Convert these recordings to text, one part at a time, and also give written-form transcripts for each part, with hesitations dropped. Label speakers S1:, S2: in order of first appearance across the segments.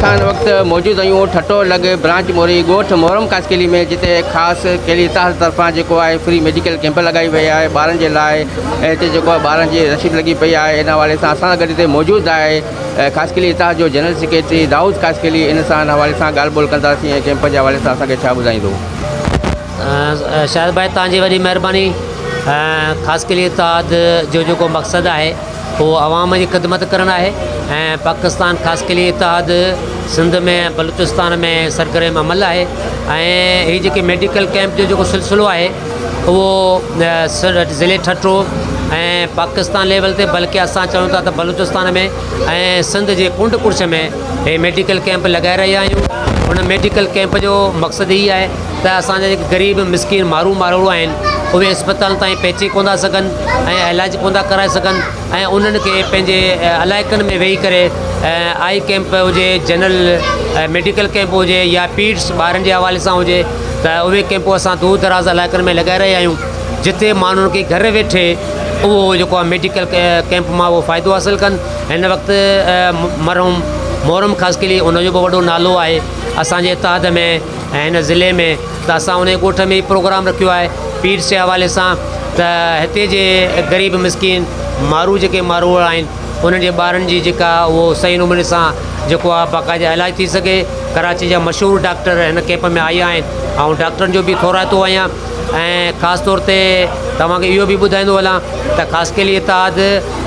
S1: اسان هن وقت موجود آهيون ٺٽو لڳ برانچ موري ڳوٺ محرم خاصخيلي ۾ جتي خاص خيلي اتحاد طرفان جيڪو آهي فري ميڊيڪل ڪيمپ لڳائي وئي آهي ٻارن جي لاء ۽ هتي جيڪو آهي ٻارن جي رش به لڳي پئي آهي ان حوالي سان اسان سان گڏ هتي موجود آهي خاصخيلي اتحاد جو جنرل سيڪريٽري دائود خاصخيلي ان سان ان حوالي سان ڳالهه ٻولهه ڪنداسين ۽ ڪيمپ جي حوالي سان اسان کي ڇا ٻڌائيندو.
S2: شاهد ڀائي توهان جي وڏي مهرباني خاصخيلي اتحاد جو جيڪو مقصد آهي اهو عوام جي خدمت ڪرڻ آهي ۽ پاڪستان خاصخيلي اتحاد سنڌ ۾ بلوچستان ۾ سرگرم عمل آهي ۽ هي جيڪي ميڊيڪل ڪيمپ جو جيڪو سلسلو آهي اهو ضلعي ٺٽو ۽ پاڪستان ليول تي بلڪه اسان چئون ٿا ته بلوچستان ۾ ۽ سنڌ جي ڪنڊ ڪڙڇ ۾ هي ميڊيڪل ڪيمپ لڳائي رهيا آهيون ان ميڊيڪل ڪيمپ جو مقصد هي آهي ته اسان جا جيڪي غريب مسڪين مارو ماروئڙو آهن اهي اسپتالن تائين پهچي ڪونه ٿا سگهن ۽ علاج ڪونه ٿا ڪرائي سگهن ۽ انهن کي پنهنجي علائقن ۾ ويهي ڪري آئي ڪيمپ هجي جنرل ميڊيڪل ڪيمپ هجي يا پيڊس ٻارن جي حوالي سان هجي ته اهي ڪيمپون اسان دور دراز علائقن ۾ لڳائي رهيا آهيون جتي ماڻهن کي گهر ويٺي اهو جيڪو آهي ميڊيڪل ڪيمپ مان اهو فائدو حاصل ڪن هن وقت مرحوم محرم خاصخيلي ان جو به وڏو نالو آهي اسانجي اتحاد ۾ ۽ هن ضلعي ۾ ته اسان انهي ڳوٺ ۾ ئي پروگرام رکيو آهي پيرس جي حوالي سان ته هتي جي غريب مسڪين مارو جيڪي ماروئڙا آهن انهن جي ٻارن جي جيڪا اهو صحيح نموني سان جيڪو آهي باقاعده علاج ٿي سگهي ڪراچي جا مشهور ڊاڪٽر هن ڪيمپ ۾ آيا آهن آئون ڊاڪٽرن جو به ٿورائتو آهيان ۽ خاص طور تي توهان کي اهو به ٻڌائيندو هلان ته خاصخيلي اتحاد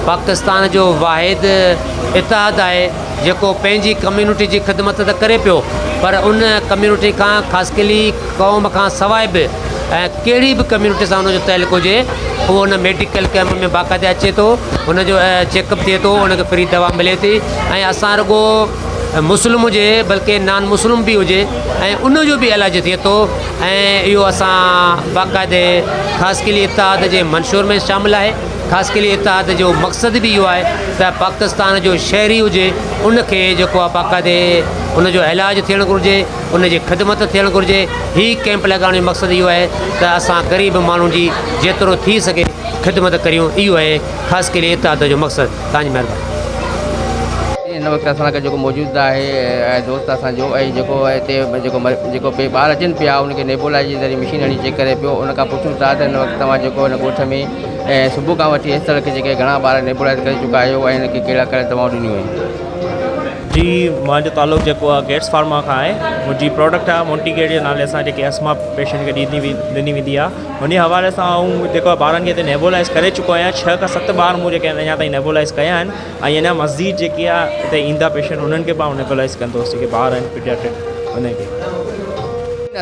S2: پاڪستان جو واحد اتحاد آهي جيڪو پنهنجي ڪميونٽي جي خدمت ته ڪري پيو پر ان ڪميونٽي کان خاصخيلي قوم کان سواء به ۽ ڪهڙي به ڪميونٽي سان ان جو تعلق هجي اهو ان ميڊيڪل ڪيمپ ۾ باقاعده اچي ٿو ان جو چيڪ اپ ٿئي ٿو ان کي فري دوا ملي ٿي ۽ اسان رڳو مسلم هجي بلڪه نان مسلم به هجي ۽ ان جو به علاج ٿئي ٿو ۽ اهو اسان باقاعدي خاصخيلي اتحاد جي منشور ۾ شامل آهي خاصخيلي اتحاد جو مقصد به اهو آهي ته پاڪستان جو شهري هجي ان کي جيڪو آهي باقاعدي ان جو علاج ٿيڻ گهرجي ان جي خدمت ٿيڻ گهرجي هي ڪيمپ لڳائڻ جو مقصد اهو آهي ته اسان غريب ماڻهن جي جيترو ٿي سگهي خدمت ڪريون اهو آهي خاصخيلي اتحاد جو مقصد تان جي مهرباني.
S1: هن وقت اسان سان گڏ جيڪو موجود آهي دوست اسان جو ۽ جيڪو هتي جيڪو جيڪو پي ٻار اچن پيا ان کي نيبولا جي ذريعي مشين هڻي چيڪ ڪري پيو ان کان پڇون ٿا ته هن وقت توهان جيڪو هن ڳوٺ ۾ صبح کان وٺي هيستڙ جيڪي گهڻا ٻار نيبولائز ڪري چڪا آهيو ۽ هن کي ڪهڙا ڪهڙا دوائون ڏنيون ويون.
S3: جي منهنجو تعلق جيڪو آهي گيٽس فارما کان آهي منهنجي پراڊڪٽ آهي مونٽي گيٽ جي نالي سان جيڪي اسما پيشنٽ کي ڏني ڏني ويندي آهي ان جي حوالي سان آئون جيڪو آهي ٻارن کي هتي نيبولائز ڪري چڪو آهيان ڇهه کان ست ٻار مون جيڪي آهن اڃا تائين نيبولائز ڪيا آهن ۽ اڃا مزيد جيڪي آ هتي ايندا پيشنٽ انهن کي به آئون نيبولائز ڪندوس جيڪي ٻار آهن پيڊياٽرڪ انهن کي.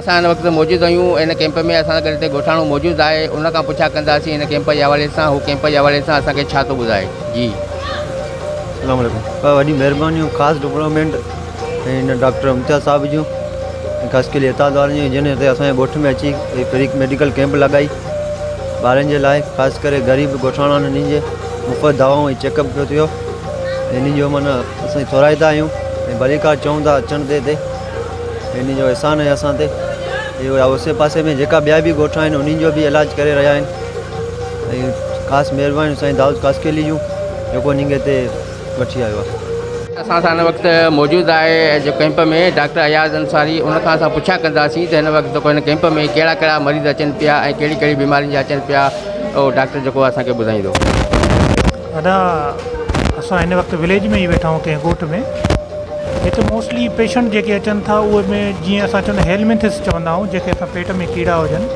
S1: اسان هن وقت موجود آهيون ان ڪيمپ ۾ اسان سان گڏ هتي ڳوٺاڻو موجود آهي ان کان پڇا ڪنداسين ان ڪيمپ جي حوالي سان هو ڪيمپ جي حوالي سان اسان کي ڇا ٿو ٻڌائي جي.
S4: السلام عليڪم وڏي مهربانيون خاص ڊپارٽمينٽ ۽ هن ڊاڪٽر امتياز صاحب جون ۽ خاص ڪري اتحاد وارن جون جن هتي اسان جي ڳوٺ ۾ اچي هي فري ميڊيڪل ڪيمپ لڳائي ٻارن جي لاء خاص ڪري غريب ڳوٺاڻا آهن انهن جي مفت دوائون ۽ چيڪ اپ پيو ٿيو انهن جو معنيٰ اسان ٿورائتا آهيون ۽ ڀليڪار چئون ٿا اچڻ تي هتي انهن جو احسان آهي اسان تي اهو آسي پاسي ۾ جيڪا ٻيا به ڳوٺ آهن انهن جو به علاج ڪري رهيا آهن ۽ خاص مهرباني سائين دائود خاصخيلي جون جيڪو انهن کي هتي وٺي آيو آهي.
S1: اسان سان هن وقت موجود آهي جو ڪئمپ ۾ ڊاڪٽر اياز انصاري ان کان اسان پڇا ڪنداسين ته هن وقت جيڪو هن ڪئمپ ۾ ڪهڙا ڪهڙا مريض اچن پيا ۽ ڪهڙي ڪهڙي بيمارين جا اچن پيا اهو ڊاڪٽر جيڪو اسان کي ٻڌائيندو.
S5: ادا اسان هن وقت وليج ۾ ئي ويٺا آهيون ڪنهن ڳوٺ ۾ هت موسٽلي پيشنٽ جيڪي اچن ٿا اهي ۾ جيئن اسان چوندا هيلمنٿس چوندا آهيون جيڪي اسان پيٽ ۾ ڪيڙا هجن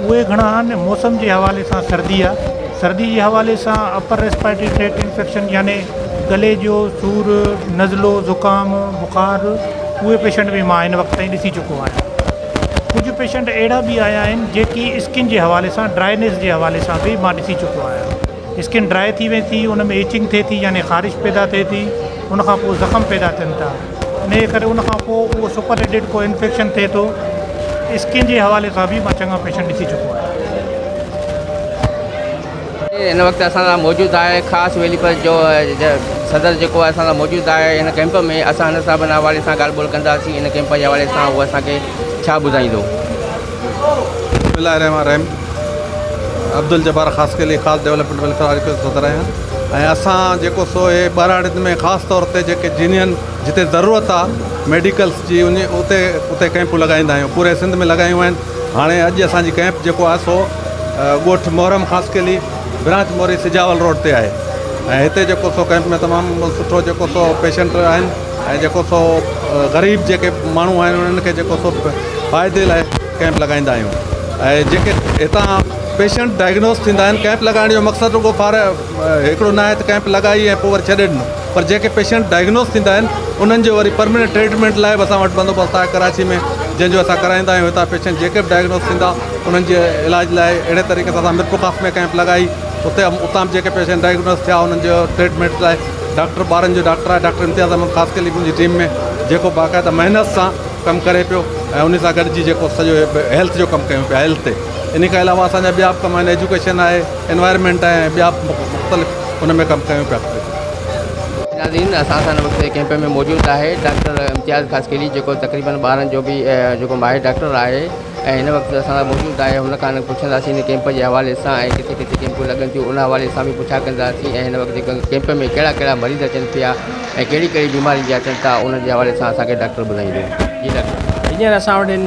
S5: اهي گهڻا آهن موسم جي حوالي سان سردي آهي سردي جي حوالي سان اپر ريسپائرٽري ٽريڪٽ انفيڪشن يعني گلي جو سور، نزلو، زڪام، بخار اهي پيشنٽ به مان هن وقت تائين ڏسي چڪو آهيان. ڪجهه پيشنٽ اهڙا به آيا آهن جيڪي اسڪن جي حوالي سان ڊرائنيس جي حوالي سان به مان ڏسي چڪو آهيان. اسڪن ڊرائي ٿي وڃي ٿي ان ۾ ايچنگ ٿئي ٿي يعني خارش پيدا ٿئي ٿي ان کان پوء زخم پيدا ٿين ٿا انهيء ڪري ان کان پوء اهو سپر ايڊڊ ڪو انفيڪشن ٿئي ٿو. اسڪن جي حوالي سان به مان چڱا پيشنٽ ڏسي چڪو آهيان.
S1: هن وقت اسان سان موجود آهي خاص ويليپر جو صدر جيڪو آهي اسان سان موجود آهي هن ڪئمپ ۾ اسان هن صاحب ان حوالي سان ڳالهه ٻولهه ڪنداسين ان ڪئمپ جي حوالي سان هو اسان کي ڇا ٻڌائيندو.
S6: بسم الله الرحمن الرحيم عبدالجبار خاصخيلي خاص ڊولپمينٽ ويلفيئر آرگنائيزيشن جو صدر آهيان. ۽ اسان جيڪو سو اهي ٻهراڙين ۾ خاص طور تي جيڪي جينين جتي ضرورت آ ميڊيڪلس جي ان اتي اتي ڪئمپون لڳائيندا آهيون پوري سنڌ ۾ لڳايون آهن هاڻي اڄ اسان جي ڪئمپ جيڪو آهي سو ڳوٺ محرم خاصخيلي برانچ موري سجاول روڊ تي آهي ۽ هتي جيڪو سو ڪئمپ ۾ تمام سٺو جيڪو سو پيشنٽ آهن ۽ جيڪو سو غريب جيڪي ماڻهو آهن انهن کي جيڪو سو فائدي لاء ڪئمپ لڳائيندا آهيون ۽ جيڪي هتان پيشنٽ ڊائگنوز ٿيندا آهن ڪئمپ لڳائڻ جو مقصد رڳو فار هڪڙو نه آهي ته ڪئمپ لڳائي ۽ پوء وري ڇڏي ڏنو پر جيڪي پيشنٽ ڊائگنوز ٿيندا آهن انهن جو وري پرماننٽ ٽريٽمينٽ لاء به اسان وٽ بندوبست آهي ڪراچي ۾ جنهن جو اسان ڪرائيندا آهيون هتان پيشنٽ جيڪي به ڊائگنوز ٿيندا انهن جي علاج لاء اهڙي طريقي سان اسان ميرپورخاص ۾ ڪئمپ لڳائي اتي اتان به جيڪي پيشنٽ ڊائگنوز ٿيا انهن جو ٽريٽمينٽ لاء ڊاڪٽر ٻارن جو ڊاڪٽر آهي ڊاڪٽر امتياز احمد خاصخيلي منهنجي ٽيم ۾ جيڪو باقاعده محنت سان ڪم ڪري پيو ۽ ان سان گڏجي جيڪو سڄو هيلٿ جو ڪم ڪيون پيا هيلٿ تي ان کان علاوه اسان جا ٻيا به ڪم آهن ايجوڪيشن آهي انوائرمينٽ آهي ۽ ٻيا به مختلف ان ۾ ڪم ڪيون پيا.
S1: ناظرين اسان سان هن وقت ڪيمپ ۾ موجود آهي ڊاڪٽر امتياز خاصخيلي جيڪو تقريبن ٻارن جو به جيڪو ماهر ڊاڪٽر آهي ۽ هن وقت اسان سان موجود آهي هن کان پڇنداسين هن ڪيمپ جي حوالي سان ۽ ڪٿي ڪٿي ڪيمپون لڳن ٿيون ان حوالي سان به پڇا ڪنداسين ۽ هن وقت جيڪو ڪيمپ ۾ ڪهڙا ڪهڙا مريض اچن پيا ۽ ڪهڙي ڪهڙي بيمارين جا اچن ٿا انهن جي حوالي سان اسان کي ڊاڪٽر ٻڌائيندو. جي ڊاڪٽر.
S7: هينئر اسان وٽ هن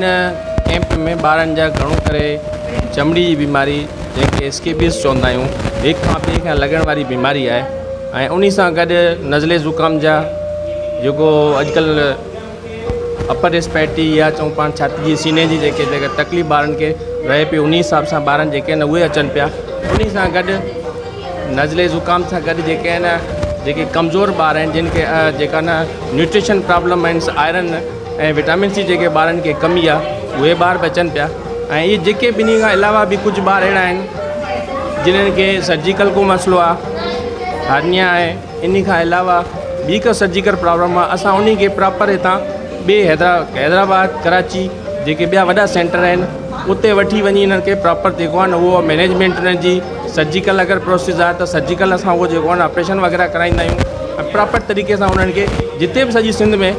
S7: ڪئمپ ۾ ٻارن جا گهڻو ڪري چمڙي جي بيماري جنهن کي اسڪيبيز چوندا آهيون هڪ کان ٻئي کان لڳڻ واري بيماري آهي ۽ انهي سان گڏ نزلي زڪام جا جيڪو اڄڪلهه اپر ريسپائرٽري يا چئون پاڻ ڇاتي جي سيني جي جيڪي جيڪا تڪليف ٻارن کي رهي پئي انهي حساب سان ٻارن جيڪي آهن اهي اچن پيا انهي سان گڏ نزلي زڪام سان گڏ جيڪي آهن جيڪي ڪمزور ٻار آهن جن کي جيڪا نه نيوٽريشن پرابلم آهن آئرن ۽ وٽامن سي جيڪي ٻارن کي ڪمي آهي اهي ٻار به اچن پيا ۽ اهي جيڪي ٻنهي کان علاوه به ڪجهه ٻار اهڙا آهن جنن کي سرجيڪل ڪو مسئلو آهي هرنيا آهي انهي کان علاوه ٻي ڪا سرجيڪل پرابلم آهي اسان انهي کي پراپر هتان ٻي حيدرآباد ڪراچي جيڪي ٻيا وڏا سينٽر آهن اتي وٺي وڃي انهن کي پراپر جيڪو آهي نه اهو مئنيجمينٽ انهن جي سرجيڪل اگر پروسيس آهي ته سرجيڪل اسان اهو جيڪو آهي نه آپريشن وغيره ڪرائيندا آهيون ۽ پراپر طريقي سان انهن کي جتي به سڄي سنڌ ۾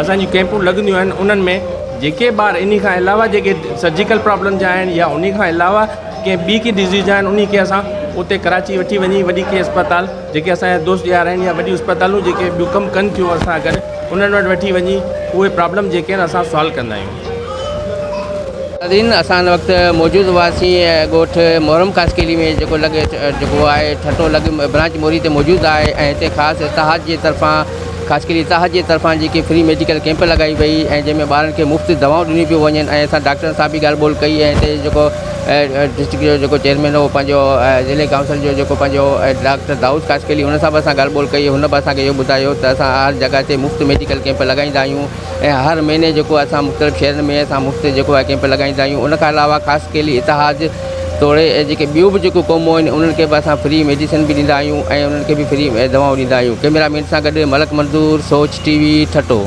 S7: اسانجون ڪيمپون لڳنديون آهن انهن ۾ جيڪي ٻار انهي کان علاوه جيڪي سرجيڪل پرابلم جا آهن يا انهي کان علاوه ڪنهن ٻي ڪي ڊزيز جا آهن انهي کي اسان اتي ڪراچي وٺي وڃي وڏي ڪي اسپتال جيڪي اسان جا دوست يار آهن يا وڏيون اسپتالون جيڪي ٻيو ڪم ڪن ٿيون اسان گڏ انهن وٽ وٺي وڃي اهي پرابلم جيڪي آهن اسان سالو ڪندا آهيون.
S1: ناظرين اسان هن وقت موجود هئاسين ڳوٺ محرم خاصخيلي ۾ جيڪو لڳ جيڪو آهي ٺٽو لڳ برانچ موري تي موجود آهي ۽ هتي خاص اتحاد جي طرفان خاصخيلي اتحاد جي طرفان جيڪي فري ميڊيڪل ڪيمپ لڳائي وئي ۽ جنهن ۾ ٻارن کي مفت دوائون ڏنيون پيون وڃن ۽ اسان ڊاڪٽرن سان به ڳالهه ٻولهه ڪئي ۽ هتي جيڪو ڊسٽرڪٽ جو جيڪو چيئرمين هو پنهنجو ضلعي ڪائونسل جو جيڪو پنهنجو ڊاڪٽر دائود خاصخيلي ان سان به اسان ڳالهه ٻولهه ڪئي هن به اسان کي اهو ٻڌايو ته اسان هر جڳهه تي مفت ميڊيڪل ڪيمپ لڳائيندا آهيون ۽ هر مهيني جيڪو اسان مختلف شهرن ۾ اسان مفت جيڪو آهي ڪيمپ لڳائيندا آهيون ان کان علاوه خاصخيلي اتحاد توڙي جيڪي ٻيون به جيڪو قومون آهن انهن کي به اسان فري ميڊيسن به ڏيندا آهيون ۽ انهن کي به فري دوائون ڏيندا آهيون ڪئميرا مين سان گڏ ملڪ منظور سوچ ٽي وي ٺٽو.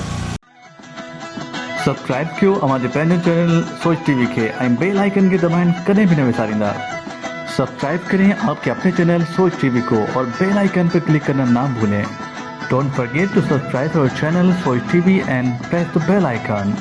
S8: سبسڪرائب ڪيو اوهان جي پنهنجو چينل سوچ ٽي وي کي ۽ بيل آئيڪن کي دٻائڻ ڪڏهن به نه وساريندا سبسڪرائب ڪرين آپ ڪي اپني چينل سوچ ٽي وي ڪو اور بيل آئيڪن پي ڪلڪ ڪرنا نا ڀولين don't forget to subscribe our channel Soch T V and press the bell icon.